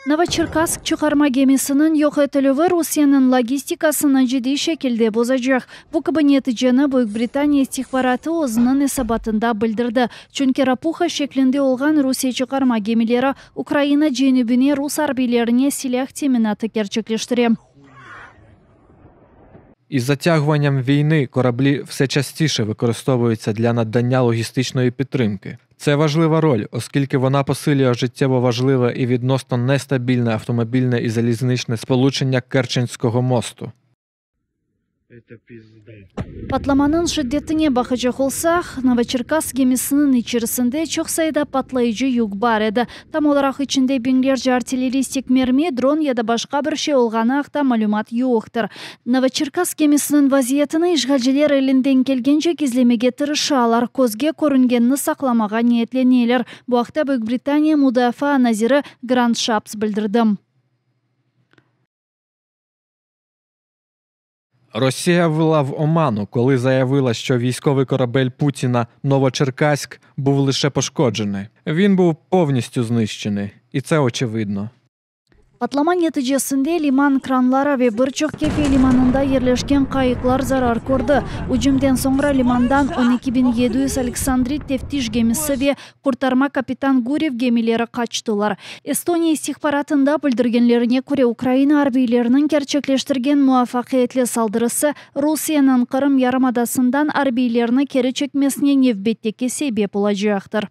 Novoçerkassk çıqarma gemisiniñ yoq etilüvi Rusiyeniñ logistikasını ciddiy şekilde bozacaq. Bu kibi neticeni Büyük Britaniya istihbaratı özüniñ esabatında bildirdi, çünki ropuha şeklinde olğan Rusiye çıqarma gemileri Ukraina cenübine rus arbiylerine silâh teminatı kerçekleştire. Із затягуванням війни кораблі все частіше використовуються для надання логістичної підтримки. Це важлива роль, оскільки вона посилює життєво важливе і відносно нестабільне автомобільне і залізничне сполучення Керченського мосту. Patlamanıñ şiddetine baqacaq olsaq, Novoçerkassk gemisiniñ içerisinde çoq sayıda patlayıcı yük bar edi. Tam olaraq içinde biñlerce artilleristik mermi, dron ya da başqa bir şey olğanı aqta malümat yoqtır. Novoçerkassk gemisiniñ vaziyetini işğalciler elinden kelgence gizlemege tırışalar, közge körüngenni saqlamağa niyetleneler. Bu aqta Büyük Britaniya mudafaa naziri Grant Şapps bildirdi. Росія ввела в оману, коли заявила, що військовий корабель Путіна Новочеркаськ був лише пошкоджений. Він був повністю знищений, і це очевидно. Patlama neticesinde liman kranları ve bir çoq Kefe limanında yerleşken qayıqlar zarar kördi. Ücümden soñra limandan 12700 Aleksandrit teftiş gemisi ve qurtarma Kapitan Guryev gemileri qaçtılar. Estoniya istihbaratında bildirgenlerine köre, Ukraina arbiyleriniñ kerçekleştirgen muvafaqiyetli saldırısı Rusiyeniñ Qırım yarımadasından arbiylerni keri çekmesine nevbetteki sebep olacaqtır.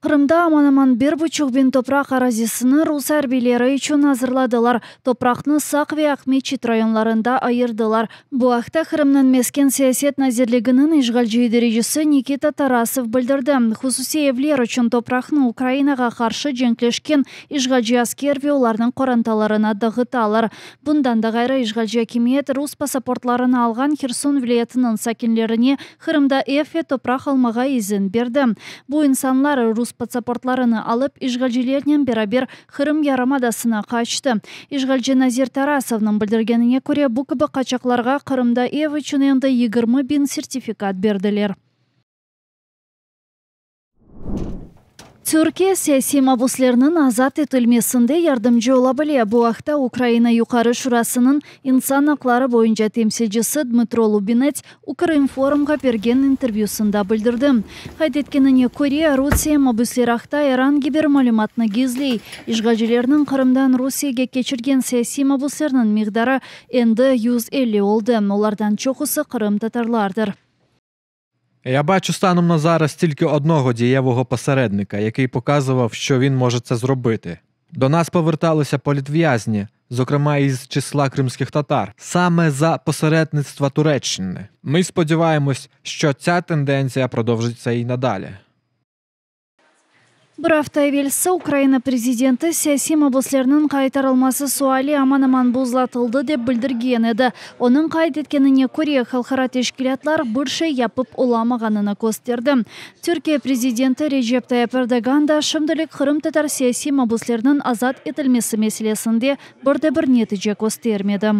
Qırımda aman-aman bir buçuq biñ topraq arazisini rus arbiyleri içün azırladılar. Topraqnı Saq ve Aqmeçit rayonlarında ayırdılar. Bu aqta Qırımnıñ mesken siyaset nazirliginiñ işğalci idarecisi Nikita Tarasov bildirdi. Hususiy evler içün topraqnı Ukrainağa qarşı cenkleşken işğalci asker ve olarnıñ qorantalarına dağıtalar. Bundan da ğayrı, işğalci akimiyet rus pasaportlarını alğan Herson vilâyetiniñ sakinlerine Qırımda ev ve topraq almağa izin berdi. Bu insanlar rus pasaportlarını alıp, işğalcilernen beraber Qırım yarımadasına qaçtı. İşğalci nazir Tarasovnıñ bildirgenine köre, bu kibi qaçaqlarğa Qırımda ev içün endi 20 biñ sertifikat berdiler. Türkiye siyasiy mabuslerniñ azat etilmesinde yardımcı ola bile. Bu aqta Ukraina Yuqarı Şurasınıñ insan aqları boyunca temsilcisi Dmıtro Lubinets Ukrinformğa bergen intervyüsında bildirdi. Qayd etkenine köre, Rusiye mabüsler aqta er angi bir malümatnı gizley. İşğalcilerniñ Qırımdan Rusiyege keçirgen siyasiy mabuslerniñ miqdarı endi 150 oldı, olardan çoqusı qırımtatarlardır. Я бачу станом на зараз тільки одного дієвого посередника, який показував, що він може це зробити. До нас поверталися політв'язні, зокрема із числа кримських татар, саме за посередництва Туреччини. Ми сподіваємось, що ця тенденція продовжиться і надалі. Bir afta evelsi Ukraina prezidenti siyasiy mabuslerniñ qaytarılması suali aman-aman buzlatıldı, dep bildirgen edi. Onıñ qayd etkenine köre, halqara teşkilâtlar bir şey yapıp olamağanını kösterdi. Türkiye prezidenti Recep Tayyip Erdoğan da şimdilik qırımtatar siyasiy mabuslerniñ azat etilmesi meselesinde bir de bir netice köstermedi.